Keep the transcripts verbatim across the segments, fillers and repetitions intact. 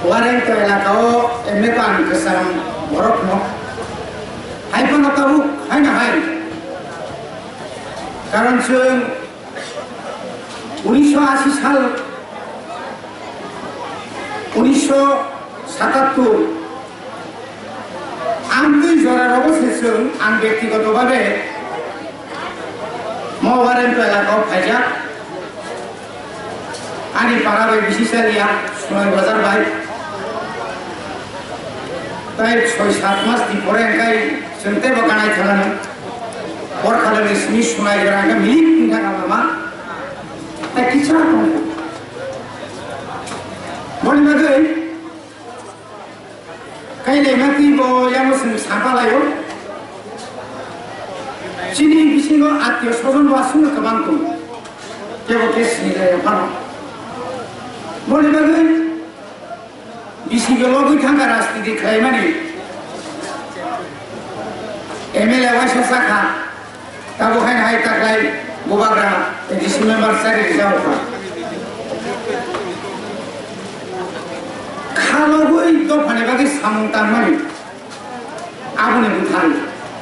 Wareng to elaka o M A ko ang kwcham borok no. Hai phano tabuk hai na hai. Karon chwng unisho ashi sal, unisho satattur, ang twi jora rogo se chwng ang byaktigoto bhabe mo Wareng to elaka o phaijak. Ani para bai bisi chaliya, Sunai Bazar bai. Tai soi sat mas di pore engkai chwng teibo kanai thalano. Por khalani simi Sunai Bazar engkai milik wngkha lama. Tai kisa tong. Boni bagwi Kailai ma twi bo yang sung sapa laio. Chini bisingo atio sojon bo aswk kwbang tong. Kebo ke sini lai phano. Boni bagwi bisingo logwi thangkha rajniti khlaimani. M L A waisa sakha. Tabuk hai hai taklai bubagra A D C member chari rijak kha. Khalogwi dophani bagwi samung tangmani aboni bwthai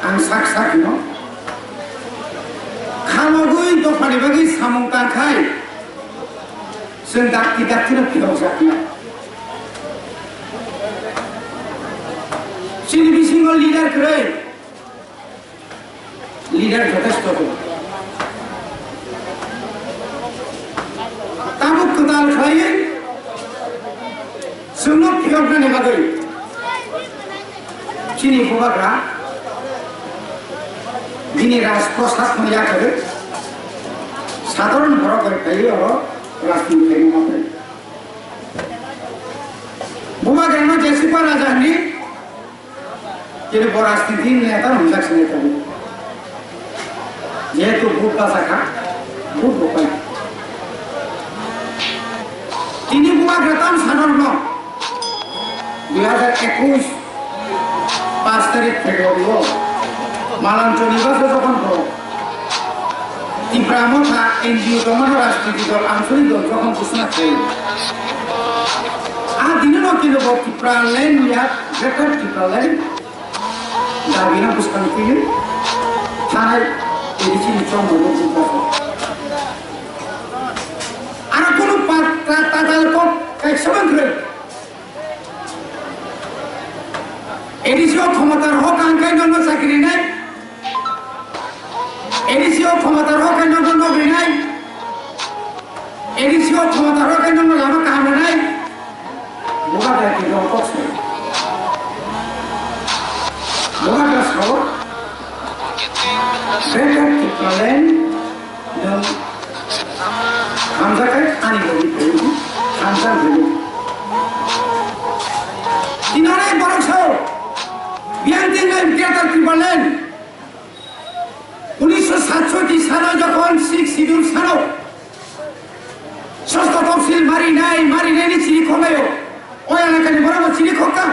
ang sak sak hino. Khalogwi dophani bagwi samung tangkhai chwng dakti dakti no phiyokjakya. Chini bisingo leader kwrwi. Leader jotesto tong. Tabuk kwtal khlaiwi chwngno phiyoknani bagwi chini bubagra bini Rajprasad no yakarwi sadharon borok bai phaiwi oro rajniti khlaina ma phai. Bubagrano Jesipa Raja hwnwi Kini bo rajniti ni neta hwnjak se neta bo. Jehetu vote bachakha, vote bo pai. Tini bubagra tam sanorno dui hajar ekush paanch tarik February o Malancholi basa jokhon bo Tipra Motha N G O tongmani rajniti dol, anchalik dol jokhon ghosona khlai, a dinono kino bo Tipraland ya Greater Tipraland dabi no bwskang twiwi thanai A D C ni chongmani bo bubagra. Aro kunu pa-, ta-, tatal kok kaisa manthwrwi. A D C o khomotar hok ang khe nono chakri rinai. A D C o khomotar hok khe nono nogwi nai. A D C o khomotar hok khe nono lama kaham rinai. Bubagra khe nono kok sai. Bubagra sao. Greater Tipraland. Nwng hamjakhe ani logi phaiwi hamjak phaiwi. Tinanai borok sao, biyang tingnai Greater Tipraland. Unisho satshoti salo jokhon Sixth Schedule salo, sosto topsil marinai, marinaini chiri khomayo, o elakani borokbo chiri khokha.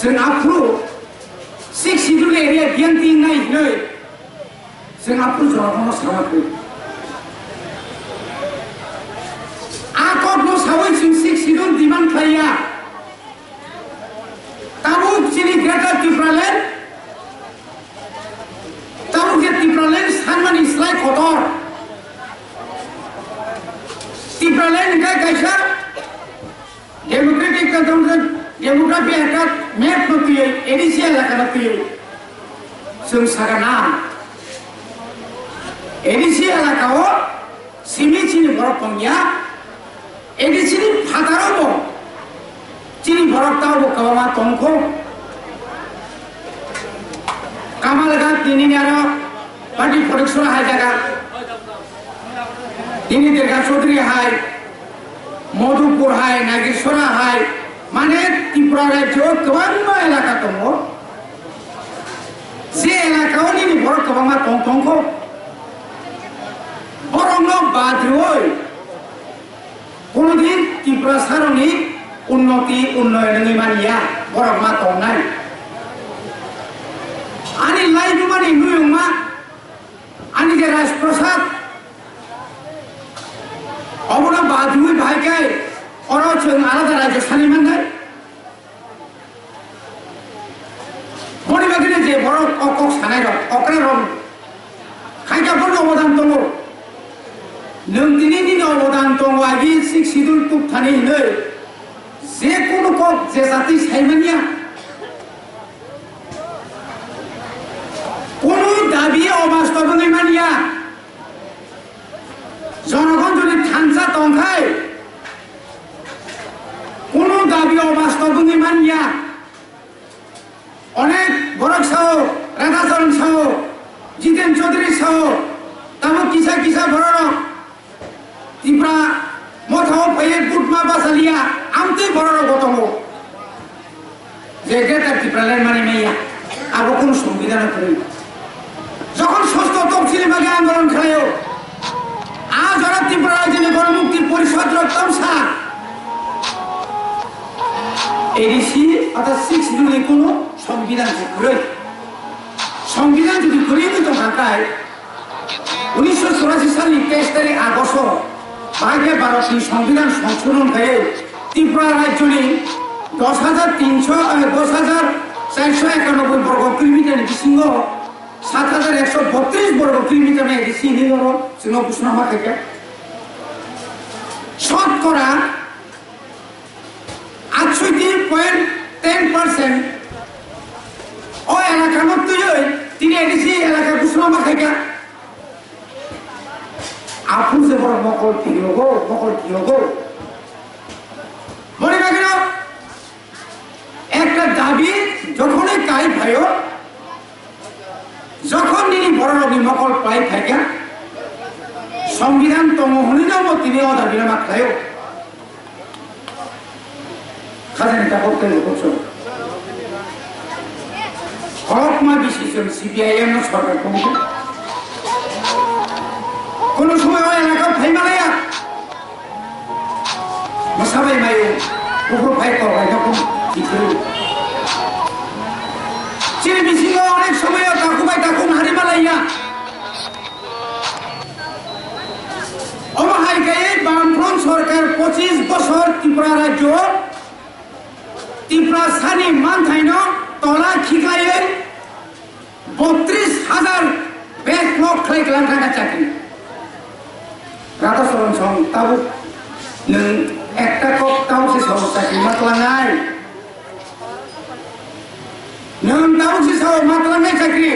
Chwng aphuru Sixth Schedule area biyang tingnai hinwi Chwng aphuru jora bono sawa khe. A kokno sawi chwng Sixth Schedule demand khlaiya. Tabuk chini Greater Tipraland, tabuk je Tipraland sanmani slai kotor. Tipraland hwnkhe kaisa Democratic ka tong khe demography ekta map no twiwi A D C elaka no twiwi chwng saka na A D C elaka o simi chini borok tongya A D C ni phataro bo chini borok tao bo kwbangma tongkho Kamalghat nini aro party Phoreksora hai jaga nini Durga Chaudhary hai Madhupur hai, Nagesora hai, mane Tripura rajyo o kwbangma elaka tongo. Je elaka o nini borok kwbangma tong tongkho. Borokno bad rwui kunudin Tripura saroni unnoti, unnoyon wngwi manya, borok ma tongnai. Ani laibumani nuyungma, ani je Rajprasad, obono bad rwui bahai khe oro Chwng alada rajyo sanwi mannai. Boni bagwino je borok o kok sanai rok, okra rok, khaika borokni obodan tongo. Nwng tini nini obodan tongo agi sixth schedule tukthani hinwi je kunu kok je jati sai manya. Kunu dabi obastop wngwi manya. Jonogon jodi thansa tongkhai, kunu dabi obastop wngwi manya. Onek borok sao, Radhacharan sao, Jiten Chaudhary sao, tamo kisa kisa borok Tipra mothao phaiwi butma bachaliya, amtwi borok bo tongo. Je Greater Tipraland mani maya, abo kunu songbidan kwrwi. Jokhon sosto topsili bagwi andolon khlaio, a jora Tripura Rajyoni Ganamukti Porishod rok tamsa A D C, orthat six schedule ni kunu songbidan se kwrwi. Songbidan jodi kwrwi wngwi tongkha khe, unisho churashi salni teis tarik Agosto, bahai khe Bharotni Songbidan Songshodhon khlaiwi Tripura Rajyoni dos hajar tinso, eh, dos hajar charso ekanoboi borgo kilometer ni bisingo sat hajar ekso botris borgo kilometer ni A D C hinwi oro chwngno ghosona ma khaikha. Shotkora atsoiti point ten percent o elakano twiwi tini A D C elaka ghosona ma khaikha. Aphuru se borok mokol phiyogo, mokol phiyogo. Boni bagwino ekta dabi jokhonwi kai phaio, jokhon nini bororokni mokol pai phaikha, songbidan tongo hwnwi no bo tini o dabino ma khlaio. Khajani takhuk tei bukhuk song. Kokma bisi chwng C P I M no sorkar tongkha. Kono somoy o elaka phai malaya. Masabai mayo. Bukhuk phai kok lai dokon. Bithru. Chini bisingo onek somoy o takhuk bai takhuk hari malaya. Omo hai khe Bamfront sorkar pochis bosor Tripura rajyo, Tripura sani manthaino tola khiklaiwi botris hajar backlog khlai klang thangkha chakri. Radhacharan song tabuk nwng ekta kok tabuk se sabo chakri ma tlangnai. Nwng tabuk se sabo ma tlangnai chakri.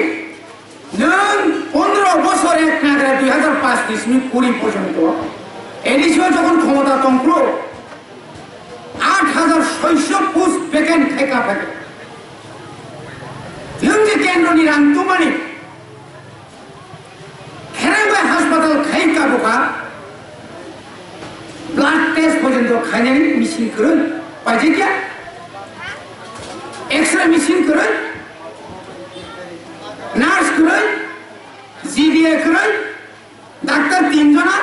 Nwng pondro bosor ek nagre dui hajar paanch ni simi kuri porjonto A D C o jokhon khomota tongphuru aat hajar soiso post vacant khai ka phai. Nwng je kendro ni rang tumani khereng bai hospital khai ka buka blood test porjonto khainani machine kwrwi paijak ya. X-ray machine kwrwi, nurse kwrwi, G D A kwrwi, doctor tin jona.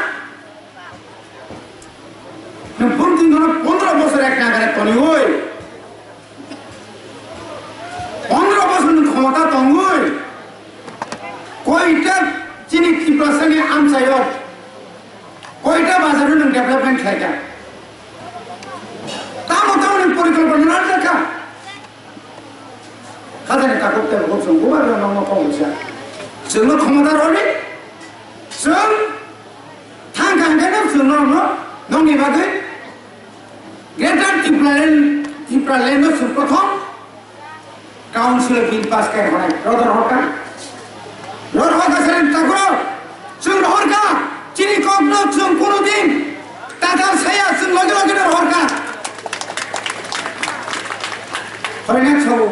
Nwng pun tin jona pondro bosor ek nagare toniwi. Pondro bosor nwng khomota tongwi. Koita chini Tiprasa ni amchaio. Koita bazar nwng development khlaikha. Tamo tamo nwng porikolpona nang jakha. Khajani takhuk tei bukhuk chwng bubar rok nokno kok rwkha. Chwngno khomota rwdi. Chwng thang kha hwnkhe no chwngno no nokni bagwi Greater Tipraland, Tipraland no chwng prothom Council bill pass khe hwnai. Rodor horkha. Rodor horkha salen takhuk. Chwng rohorkha, chini kokno chwng kunu din tatal saya, chwng loge loge no rohorkha. Hoinat sabo,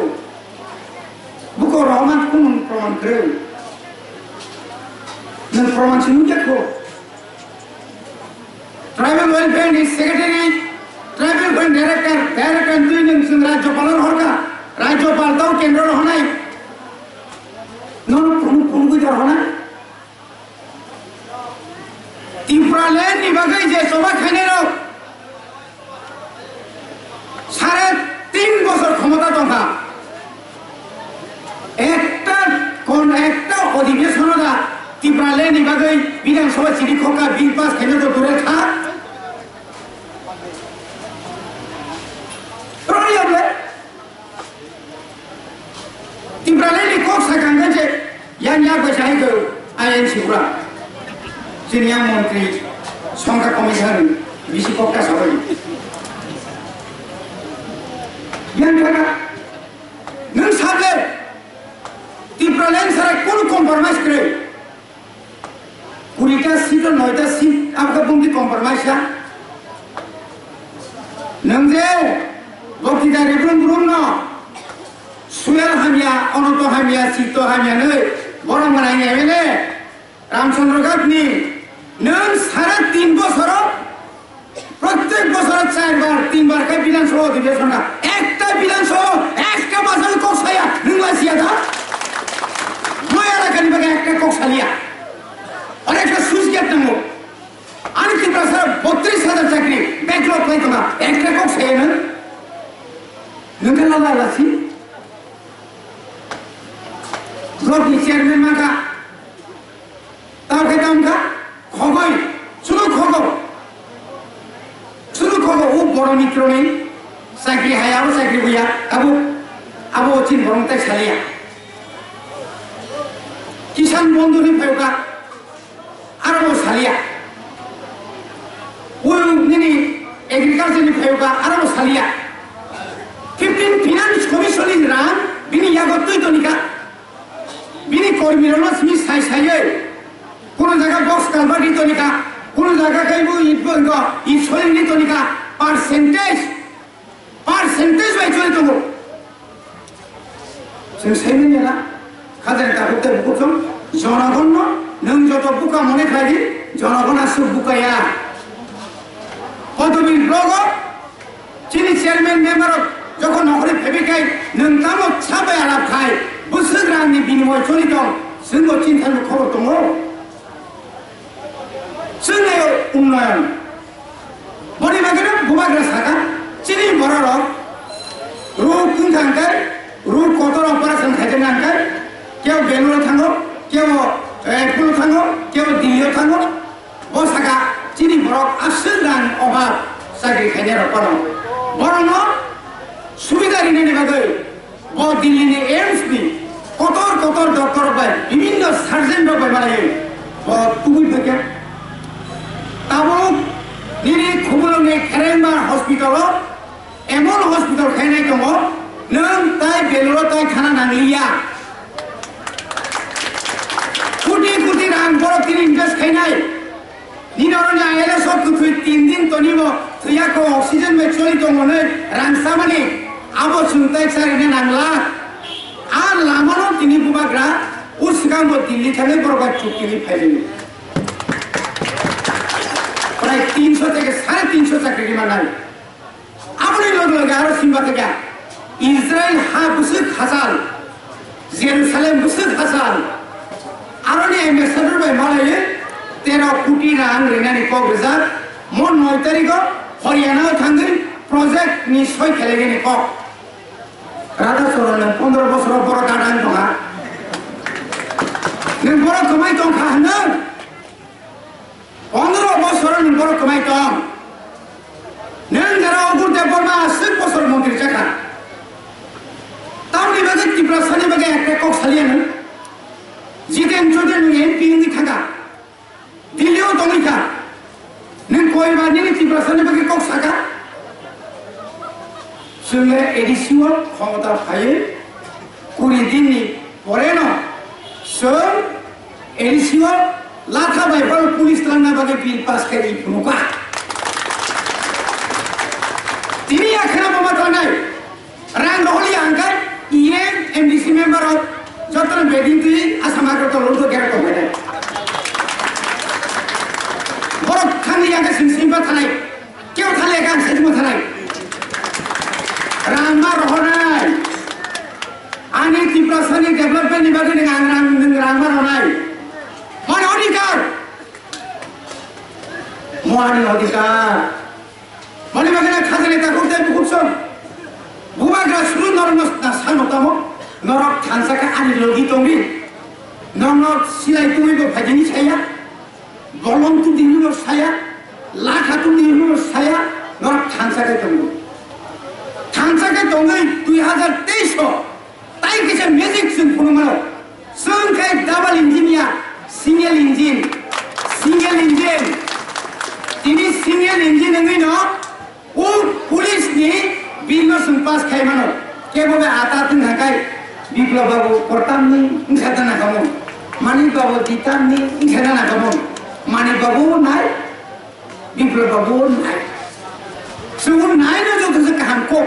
buko rohorma kunu proman kwrwi. Nwng proman se nukjakho. Tribal Welfare ni Secretary, Tribal Welfare Director, Director twi nwng chwng Rajyopal no rohorkha. Rajyopal tau kendro rohornai. Nono phunuk phunugwi rohornai. Tipraland ni bagwi je choba khainai rok sare tin bosor khomota tongkha. Ekta kon ekta odhibeshon da Tipraland ni bagwi Bidhan Sabha chini khokha bill pass khaina to dure tha. Tipraland ni kok sakang khe je yang yak bai sai khe I N C pura. Chini yang montri songkha commissioner bisi kok ta sabai. Yang kha nwng sable Tipraland sarai kunu compromise kwrwi. Kurita seat o noita seat abkha bumdi compromise ya. Nwng je Bokti da Rebrum Brum no Suel hamya, Onoto hamya, Sito hamya nwi borok manai M L A Ramchandra Ghat ni nwng sare tin bosoro Prottek bosor char bar, tin bar khe Bidhan Sabha odhibeshon kha. Ekta Bidhan Sabha, ekta bachai kok saya, nwng lai siya da? Noi elakani bagwi ekta kok saliya. Aro ekta switch gate nango. Ani Tiprasa botris hajar chakri, backlog lai tongma, ekta kok saya nwng? Nwng khe lala lasi? Block ni chairman mangkha. Tao khe tamo kha, khogoi, chwlo khogo. Chwlo khogo, o boro mitroni chakri hai, abo chakri buya, abo, abo o chin borong tai saliya. Kisan Bandhu ni phaio kha, aro bo saliya. O nini agriculture ni phaio kha, aro bo saliya. Fifteen Finance Commission ni rang bini yago twi toni kha. Bini kormi rokno simi sai saiwi, kuno jaga box culvert ni toni kha, kuno jaga khe bo it bo wngkha, it soiling ni toni kha, percentage, percentage bai choli tongo. Chwng sai manya na, khajani takhuk tei bukhuk song, jonogonno nwng joto buka mone khlai di, jonogon aswk buka ya. Podobi blogo, Chini chairman member rok jokhon nokhorwi phaibai khai nwng tamo sabai alap khai bwswk rangni binimoy choli tong, chwngbo chini thani khobor tongo. Chwng naio unnoyon. Boni bagwino bubagra sakha, chini bororok ruk wngkha hwnkhe, ruk kotor operation khaijak nangkhe, kebo Bangalore thango, kebo, eh, Apollo thango, kebo Delhi-o thango. Bo saka chini borok aswk rang obhab chakri khainai rok phano. Borokno subida rinani bagwi bo Delhi ni AIIMS ni kotor kotor doctor rok bai bibinno surgeon rok bai malaiwi bo tubui phaikha. Tabuk nini Khumulwng ni Kherengma hospital o Emon hospital khainai tongo, nwng tai Bangalore tai thana nangliya. Koti koti rang borok tini invest khainai. Nini oroni I L S o kwthwi tin din tonimo thwiya kho oxygen bai choli tongo hwnwi rang samani abo chwng tai charina nangla. A lamano tini bubagra o swkangbo Delhi thangwi borok bai chuk tini phaijani. Prai tinso theke sare tinso chakri rima nai. Aboni loge loge aro simba theke Israel ha bwswk hachal, Jerusalem bwswk hachal, aroni ambassador bai malaiwi tero koti rang rinani kok rijak, mo noi tarikho Haryana o thangwi project ni soi khelaigani kok. Radha Charan nwng pondro bosoro borok gadang tongkha, nwng borok kwmai tongkha hwnwi. Pondro bosor ni borok kwmai tong. Nwng jara Ogur Debbarma aswk bosor montri chakha. Tamni bagwi Tiprasani bagwi ekta kok saliya nwng. Jiten Chaudhary nwng M P wngwi thangkha. Delhi o tongwi kha. Nwng koiba nini Tiprasani bagwi kok saka? Chwng le A D C o khomota phaiwi kuri din ni pore no chwng A D C o latha bai phano police twlangna bagwi bill pass khe ri phunukha. Tini ya kheno bo ma tlangnai. Rang roholi ang khe E M, M D C member rok jotono beding twi Assam Agartala o gerek tong khe. Borok thangwi ya khe sing sing ba thanai. Kebo thale khe ang saichung thanai. Rang ma rohornai. Ani Tiprasani development ni bagwi nwng ang rang, nwng rang ma rohnai. Mani odhikar. Mo ani odhikar. Mani bagwi na khajani takhuk tei bukhuk song. Bubagra suru norok no na sano tamo. Norok thansa khe ani logi tongdi. Norok silai tungwi bo phaidini saya. Bolong tu dini no saya, lakha tu dini no saya, norok thansa khe tongo. Thansa khe tongwi dui hazar teis o, tai Kisa magic chwng phunukmano. Chwng khe double engine ya, single engine, single engine. Tini single engine wngwi no o police ni bill no chwng pass khai mano. Kebo be ata tong hakai Biplab babu kortam ni wngsa dana kamo. Manik babu ditam ni wngsa dana kamo. Manik babu nai, Biplab babu nai. Chwng nai no joto se kaham kok.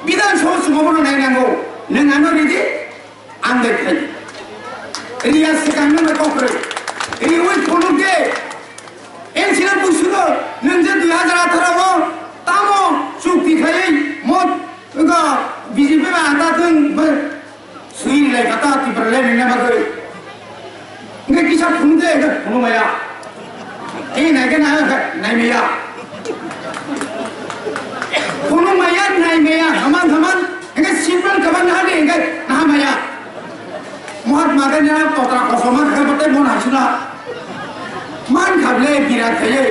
Bidhan Sabha chwng obono nai nango. Nwng ano ridi. Ang bai khai. Riya swkang nang bai kok kwrwi. Riwi phunuk de. N C L busugo nwng je dui hajar atharo o tamo chukti khaiwi mo wngkha B J P bai ata thwng bai sui rilai kha ta Tipra le nini bagwi. Hingke kisa phunuk de, hingke phunuk maya. Tei nai khe nai khe nai maya. Phunuk maya, nai maya, haman haman, hingke simple kaban na de, hingke na maya. Mahatma Gandhi na totra kosom ma khe bate mon hasuna. Man khable birat khaye.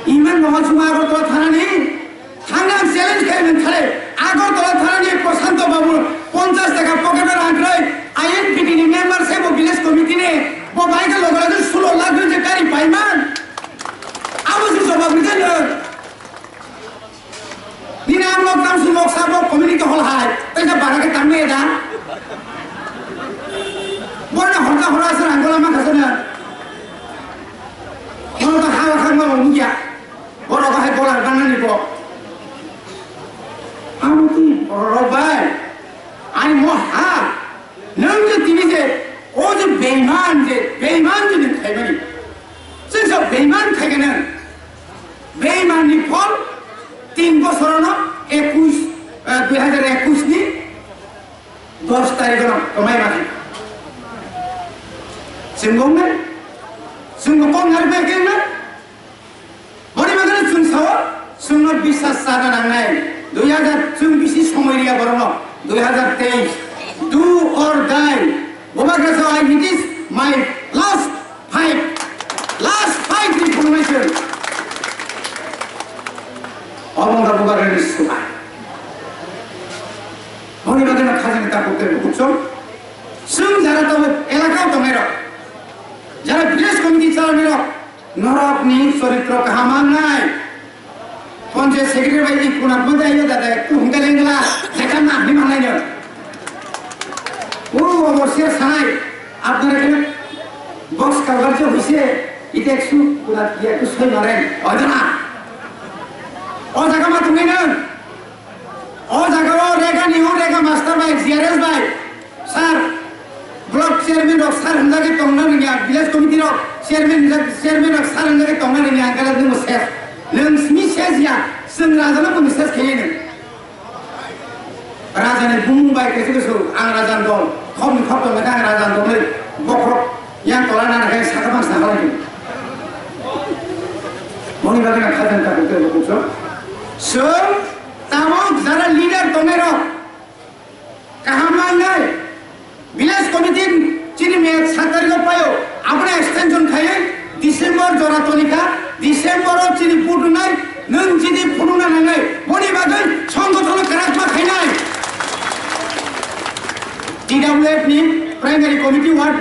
Iman Mohan Suma Agartala thana ni. Thangna ang challenge khai nang khale, Agartala thanani Prashanto Babu ponchash taka pocket o rang kwrwi, I N P T ni member se bo village committee ni, bo bai khe logo logo sulo lakh rwi je gari paiman. Abo se jawab rwkhe nwng. Nini ang lok tang su lok sa bo community hall hai, tei sa bara khe tang ne da. Bo na horta hora sa rang gola ma khasana. Mo ta ha ha ma lo muya. Borok hai bolar banani bo. Amo twi borok bai. Ani mo ha. Nwng je tini je, o je beiman je, beiman je nwng khaimani. Chwng sa beiman khaikhe nwng. Beiman ni phol tin bosorono ekush, eh, dui hajar ekush ni dos tarikh no kwmai ma khaikha. Chwng bo wngnai. Chwng bo kok nari bai khe wngnai. Boni bagwi chwng sao, chwngno biswas chana nangnai. Dui hajar chwng bisi somoi riya borokno. Dui hajar teis. Do or die. Bubagra sao, I, it is my last fight. Last fight ni phunuknai chwng. Obo wngkha Bubagrani subai. Boni bagwi no khajani tabuk tei bukuchung. Chwng jara tabuk elakao tongnairok. Jara village committee chalainairok. Norokni choritro kaham mangnai. Panchayat secretary bai i kunat mo dai da da, tu hungka lengla, jaka na ni mangnai no. O, o, o, siya sanai. Apnara kena box cover jo hoise, ite eksu kunat dia tu soi marai. O jana. O jaga ma tungai na. O jaga o rega ni o rega master bai, G R S bai. Sir, block chairman rok sir hwnjagwi tongna rwngya, village committee rok chairman hwnjak-, chairman rok sir hwnjagwi tongna rwngya, ang kala nwng ses. Nwng simi ses ya, chwng raja no bwni ses khaiya nwng. Raja ni bumung bai kaisa kaisa ang raja ni dol, khok ni khok tong khe ang raja ni dol ni bokhorok yang tola nana khe saka bang saka lai. Moni bagwi na khajan ta khe bokso. Chwng tamo jara leader tongnai rok. Kaham mangnai. Village committee chini me sat tarikh o paio. Abono extension khaiwi December jora tonikha. December o chini vote rwnai. Nwng chini phunukna nangnai. Boni bagwi songgothon kwrakma khainai. T W F ni primary committee ward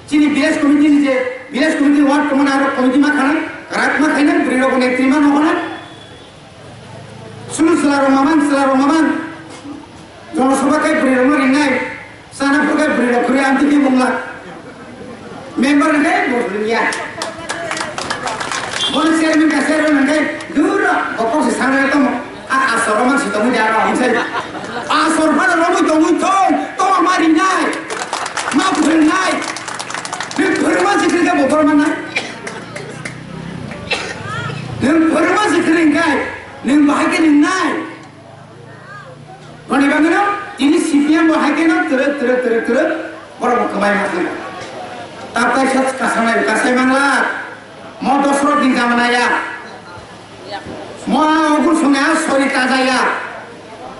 chini village committee ni je village committee ward tongmani aro committee ma khana kwrakma khainai. Bwrwi rok netrima no hona. Sunu chwla rok mamang, chwla rok mamang. Jono Sabha khe bwrwi rokno ringnai. Chana phuru khe bwrwi rok khurui amtwi khe mungla. Member hwnkhe bo ringya. Bono chairman ka chairman hwnkhe duro bo kok se sangrwi tongmo. A asor romang si tongwi da ro hinsai. Asor phano romwi tongwi thong, tongma ma ringnai. Ma phwrwngnai. Nwng phwrwngma se khe bo borma nai. Nwng phwrwngma se khe ringkai. Nwng bahai khe ringnai. Boni bagwino tini C P M bo hai kheno twrwk, twrwk, twrwk, twrwk borok bo kwbai ma thangkha. Tabtai sa kasanai, kasai mangla. Mo Dosrot ni jamana ya. Mo a ogur songya sori taja ya.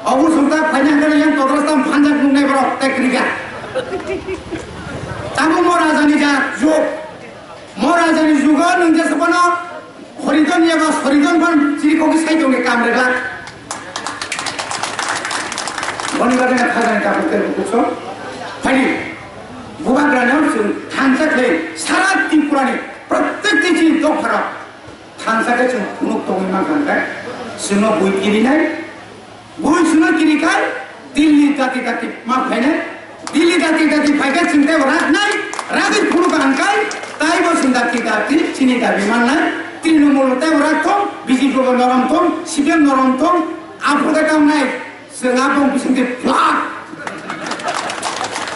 Ogur songta phaina hwnkhe yang todros tam phanjak nungnai borok tei kwrwikha. Tamo mo raja ni ja jug. Mo raja ni jugo nwng jesa phano Horijon eba Sorijon phan chiri kokni sai tongni kam rega. Bo Bagwi na khajani tabuk tei bukuksong. Phaidi, bubagrano chwng thansa khlai sara Tripurani protekti chini dophara thansa khe chwng phunuk tongwi mankha hwnkhe chwngno bui kirinai. Bui chwngno kirikhai Delhi dati dati ma phainai. Delhi dati dati phaikhe chwng tei raknai, ragwi phunuk hwnkhe taibo chwng dati dati chini dabi mannai. Trinamool tei rakthong, B J P bo norom thong, C P M norom thong, aphuru khe tamnai. Chwng aboni bisingtwi flood.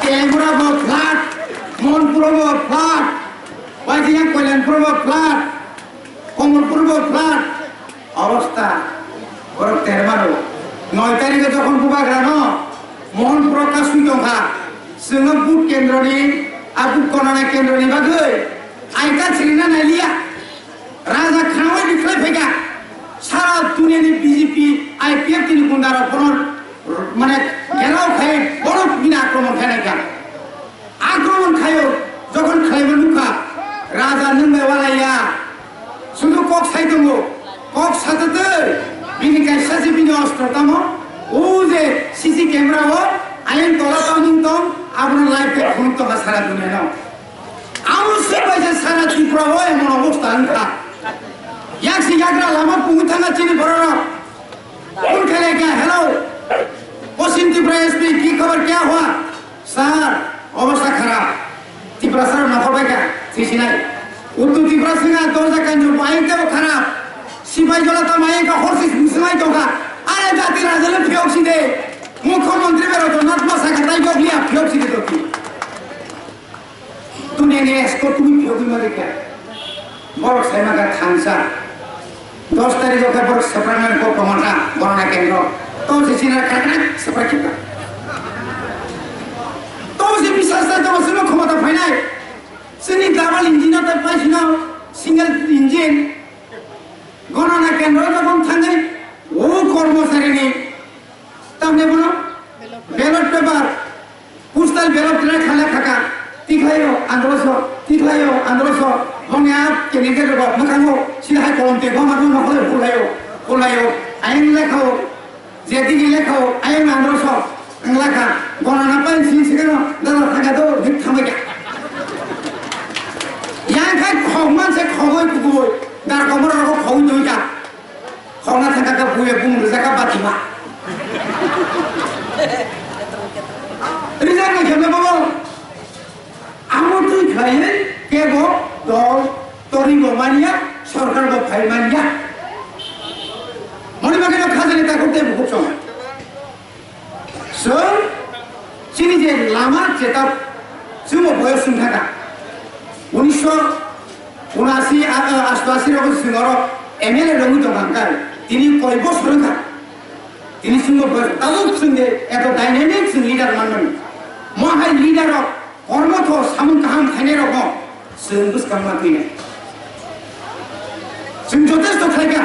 Telenggana bo flood, Manipur bo flood, waisingya Kalyanpur bo flood, Kamalpur bo flood. Obostha borok termano. Noi tarikhe jokhon bubagrano Manipuro kasui tongkha, chwngno vote kendroni, a vote gonana kendroni bagwi aita chirina nailiya. Raja khnaui bikhlai phaikha. Sara duniyani B J P, I P F T ni gunda rok bono, mane, gherao khai bono bini akromon khainai kha. Akromon khaio, jokhon khlaima nukha, raja nwng bai walaiya. Sudu kok sai tongo, kok satatwi bini kaisa se bini ostro tamo. O je C C camera o ayang tola tamo tong, abono live khe phunuk tongkha sara duniyano. Amo se bai je sara Tripura o emon obostha wngkha. Yaksi yagra lama pungwi thangna chini bororok. Phone khailai kha, "Hello, Paschim Tripura S P, ki khabar, kya hua?" "Sir, obostha kharap. Tiprasa nokhor bai kha, sisinai. Uttor Tripura singa dorja kanjo bai tebo kharap. Sipai jola ta mai ka horsis musulai tongkha. Are jati rajale phiyok side. Mukhyamantri bero to natma sakha tai jok liya phiyok side to ki." Duniyani escort tumi phiyogwi ma rikha. Borok sai maka thansa. Dos tarikh o khe borok separate ko komata, borok na kendro. To se sina kakra separate kita. To se bisas ta to se khomata phainai. Sini double engine ta paisina single engine. Gonana kendro ta bom thangai. O kormocharini Tamni bono ballot paper, postal ballot try khala khaka, tikhlaio androso, tikhlaio androso, boni a candidate rok mwkhango sida hai kolom te boma no hole hulaio, hulaio, ayang lekhao, je digi lekhao, ayang androso, ang lakha, gonana pan sini sigano, dala thaka do, dik thamaka. Yang khai khogman se khogoi kugoi, dar komor rogo khogoi doika. Khorna thangka khe buya bung rijak kha batima. Rijak nai khe bobo. Amo twi khlaiwi kebo dol tori bo manya, sorkar bo phai manya. Moni bagwi no khajani takhuk tei bukhuk song. Chwng chini je lama cheta chwngbo boyos wng thangkha. Unisho unashi, a, a, ashto ashi rogo chwng oro M L A rogwi tong kha, tini koi bosor wng kha. Tini chwngbo boyos, tabuk chwng je eto dynamic chwng leader manmani. Mo hai leader rok Kormo tho samung kaham khainai rokno chwng bwskang ma twinai. Chwng jotesto khlaikha.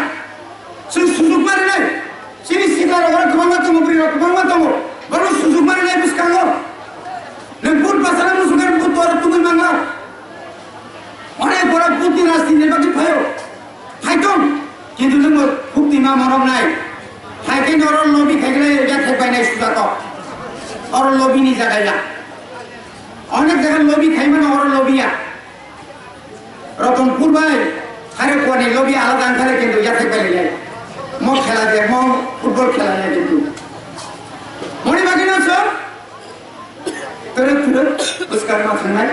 Chwng sujuk ma rinai. Chini sikla rok oro kwbangma tongo, bwrwi rok kwbangma tongo. Borok sujuk ma rinai bwskango. Nwng vote bachana muchungkha, vote to oro tungwi mangla. Onek borok vote ni rajniti ni bagwi phaio. Phaitong, kintu nwng bukti ma morok nai. Phaikhe oro lobby khaikhe yathek bainai sujato. Oro lobby ni jaga ya. Onek jaga lobby khaimano oro lobby ya. Rotonpur bai Kharikpur ni lobby alada wngkhale kintu yathek bai lai. Mo khela de, mo football khela ya kintu. Moni bagwi no so? Tere tere bwskang ma thangnai.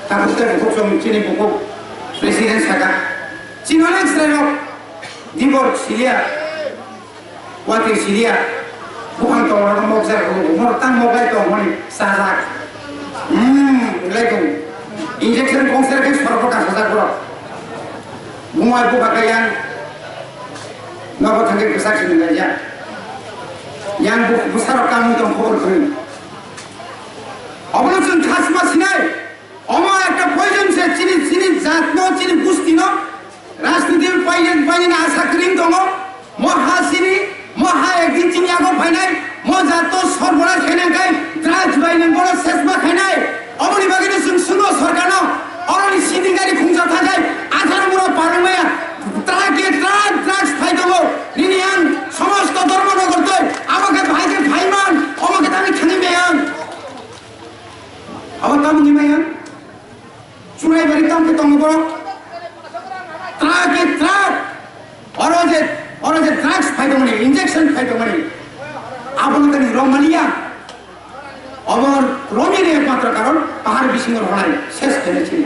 Tabuk tei bukhuk song chini bukhuk president saka. Chini onek chwrairok dibor siliya. Watwi siliya. Buphang tongmani mokjak rw, mor tang moklai tongmani sajak. Hmm, lai tong. Injection kongser khe sorok kasajak borok. Bumai buphang khe yang nogo thangwi bwsak sini lai ya. Yang bu-, bwsarok kamwi tong khobor kwrwi. Obono chwng khasma sinai. Omo ekta poison se chini, chini jatno, chini gustino, rajniti paine, paine asa kwrwi tongo. Mo ha chini, mo ha ekdin chini yago phainai, mo jatno sorbonas khainai kai, drugs bai nwng bono sesma khainai. Omoni bagwino chwng suno sorkarno, oroni sinding gari khungsa thakai, atharo muro parwngmaya, truck e truck drugs phai tongo. Nini ang somosto dhormo nogor twi, abo khe bahai khe phaiman, Khai tongmani, injection khai tongmani. Abono tani romaliya. Obo romini ekmatro karon pahar bisingo rwnai ses khaina chini.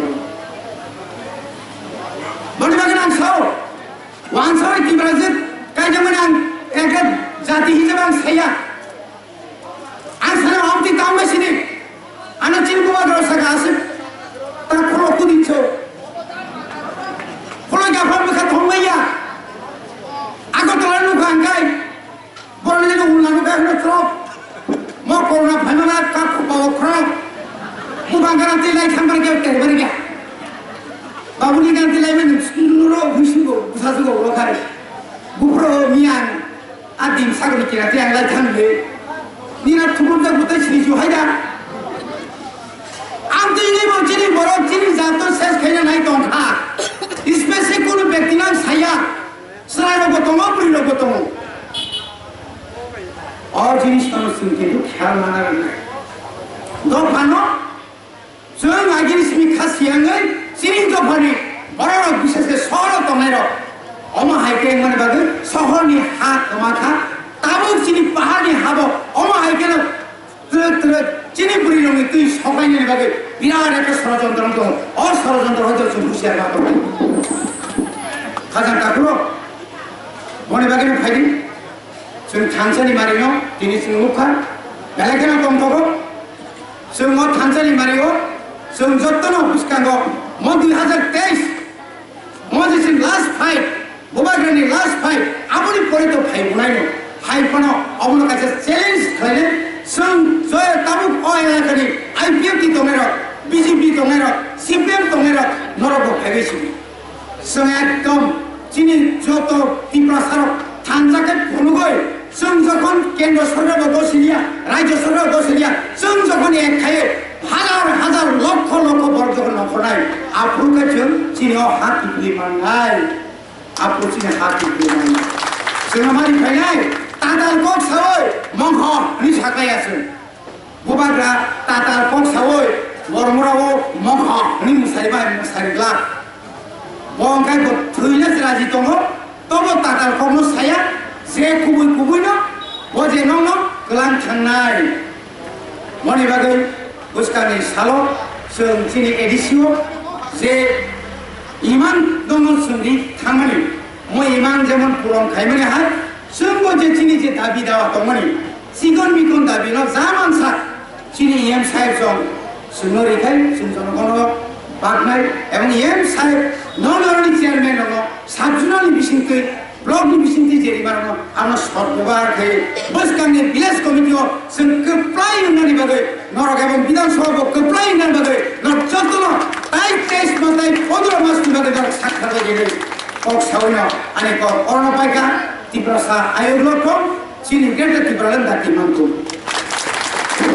Boni bagwi ang sao, wansao Tiprajwk kaijakmani ang ekta jati hisabe ang saya. Ang sana omti tangma sini. Ano chini bubagra saka aswk ta khulok kudinso. Khulok gaphar bwkha thongmaya. Agartala nukha ang kai. Borok ni nung nang nukha ang chwrok. Mo corona phaimana kha khupao khorok. Bubagra twi lai thangbar khe tei bar khe. Babuni ganti lai mani nuro huisingo bwsajwk o khai. Buphro miyang. A dim sagri kira te ang lai thang le. Nina thumum jak butai sini ju hai da. Ang twi ni bo chini borok chini jat to ses khaina nai tong kha. Specially kono bekti nang saya. Chwrai rok bo tongo, bwrwi rok bo tongo. O jinis kono chwng kintu khayal mana rwnai. Dophano Chwng agini simi kha siyangwi chini dophani bororok, bishesh khe sohoro tongnairok. Omo hai khe wngmani bagwi sohorni ha kwma kha, tabuk chini paharni habo omo hai kheno twrwk twrwk chini bwrwirokni twi sokainani bagwi birat ekta sorojontro wng tongo. O sorojontro hoito chwng husiar ma tongnai. Khajang takhurok, boni bagwino phaidi. Chwng thansa ni mari no tini chwng nukha, belai kheno tongthogo. Chwng o thansa ni mari o chwng jotono bwskango mo dui hajar teis mo je chini last fight, bubagra ni last fight, aboni pore to phai bunai no. Hai phano obono kaisa challenge khlainai, chwng joya tabuk o elaka ni I P F T tongnai rok, B J P tongnai rok, C P M tongnai rok, norok bo phaibai sidi. Chwng ekdom chini joto Tiprasarok thansa khe phunugwi, chwng jokhon kendro sorkar bo dosiliya, rajyo sorkar bo dosiliya, chwng jokhon ek khaiwi hazar hazar lokho lokho borok jokhon nongkhornai, aphuru khe chwng chini o ha kiphilwi mannai, aphuru chini ha kiphilwi mannai. Chwng amari phainai, tatal kok sawi mongkho hwnwi saklaiya chwng. Bubagra tatal kok sawi bormorao mokha hwnwi mwsari bai mwsari glak. Bo wngkha bo thwina se raji tongo, tobo tatal kokno saya, je kubui kubuino bo je nokno kwlang thangnai. Moni bagwi bwskangni salo chwng chini A D C o je imang dongno chwngdi thangmani, mo imang jemon puron khaimani hai, chwngbo je chini je dabi dawa tongmani, Chikon mikon dabi no ja mansa chini E M saheb song chwngno rikhai chwng jonogono baknai ebong E M saheb no noroni chairman no sub zonal ni bisingtwi block ni bisingtwi je rima no ano sot bebar khai bwskang ni village committee o chwng kwplai wngnani bagwi norok ebong bidhan sabha bo kwplai wngnani bagwi norok jotono tai teis mo tai pondro mas ni bagwi norok sakha bai kok sawi no ani kok orono paikha Tiprasa ayuk lokong chini greater Tipraland dati mangkuk.